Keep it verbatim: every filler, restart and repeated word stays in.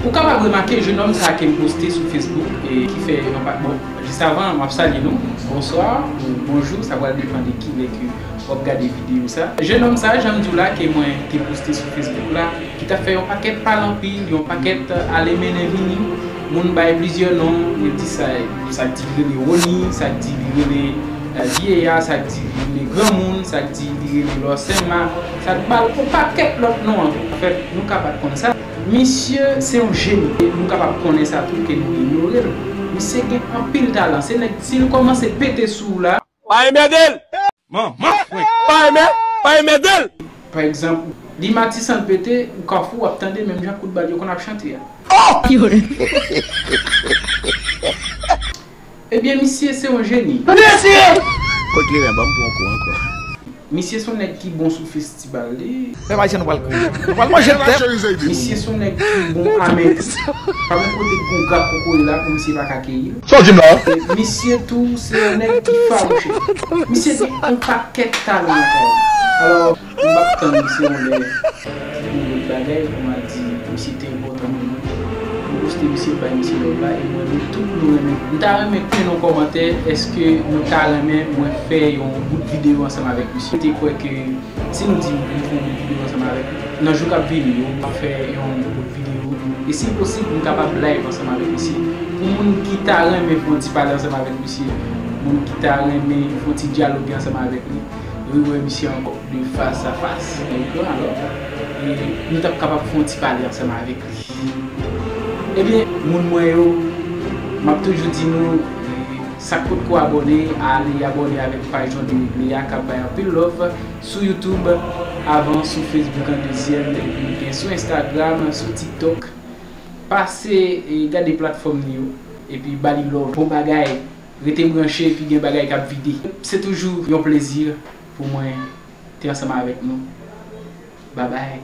Ou kapab remake jenòm sa ke m poste sou Facebook e ki fè yon pa, bon, jis avan, m ap salye nou. Bonswa ou bonjou, sa pral depann de kilè ke w ap gade videyo sa. Jenòm sa, jan m di w la, ke mwen te poste sou Facebook la, ki t ap fè yon pakèt pale anpil, yon pakèt, euh, ale mennen vini. Moun bay plizyè non, yo di sa, sa k di li rele Roni, sa k di li rele, euh, Vyeya, sa k di li rele Granmoun, sa k di li rele Lòsèma, sa k ba l yon pakèt lòt non ankò. Anfèt, nou ka pa t konn sa. Misye se yon jeni. E nou kapab konnen sa tou ke nou inyore l. Misye gen anpil talan. Se nèg, si l kòmanse pete sou w la, pa enmède l! Manman frenk! Pa enmè, pa enmède l! Pa egzanp, li Matisan l pete, ou Kafou, w ap tande menm jan kout bal yo konn ap chante a. Ebyen, misye se yon jeni. Kot li renmen ban m pran kou ankò. Misye se yon nèg ki bon sou festibal, li. Pèp ayisyen nou pral kriye. Nou pral manje tèt. Misye se yon nèg ki bon a men tou. Pa gen kote k gon gad kokoye la pou misye pa ka keyi l. Sa w di m la? E misye tou se yon nèg ki fawouche. Misye gen yon pakèt talan lakay li. Alò, m p ap tann misye yon lè pou yon lòt bagay pou m al di misye te enpòtan pou mwen. M poste misye, bay misye love la, e mwen, nou tout nou renmen. M ta renmen ke nan kòmantè, èske nou ta renmen mwen fè yon bout videyo ansanm avèk misye? M te kwè ke si nou di nou fè yon bout videyo ansanm avèk li, nan jou k ap vini yo, m ap fè yon bout videyo. E si posib, nou kapab live ansanm avèk misye. Pou moun ki ta renmen fè yon ti pale ansanm avèk misye, moun ki ta renmen fè yon ti dyaloge ansanm avèk li, rewè misye ankò de fas a fas nan ekran, alò, e nou t ap kapab fè yon ti pale ansanm avèk li. Ebyen, moun mwen yo, m ap toujou di nou, e, sa k potko abòne, ale abòne avèk paj Jan de Regle a, k ap bay anpil love sou YouTube, avan sou Facebook an dezyèm, epi nou gen sou Instagram, sou TikTok. Pase, e, gade platfòm li yo, epi ba li love. Bon bagay, rete branche, epi gen bagay k ap vide. Se toujou yon plezi pou mwen te ansanm avèk nou. Babay.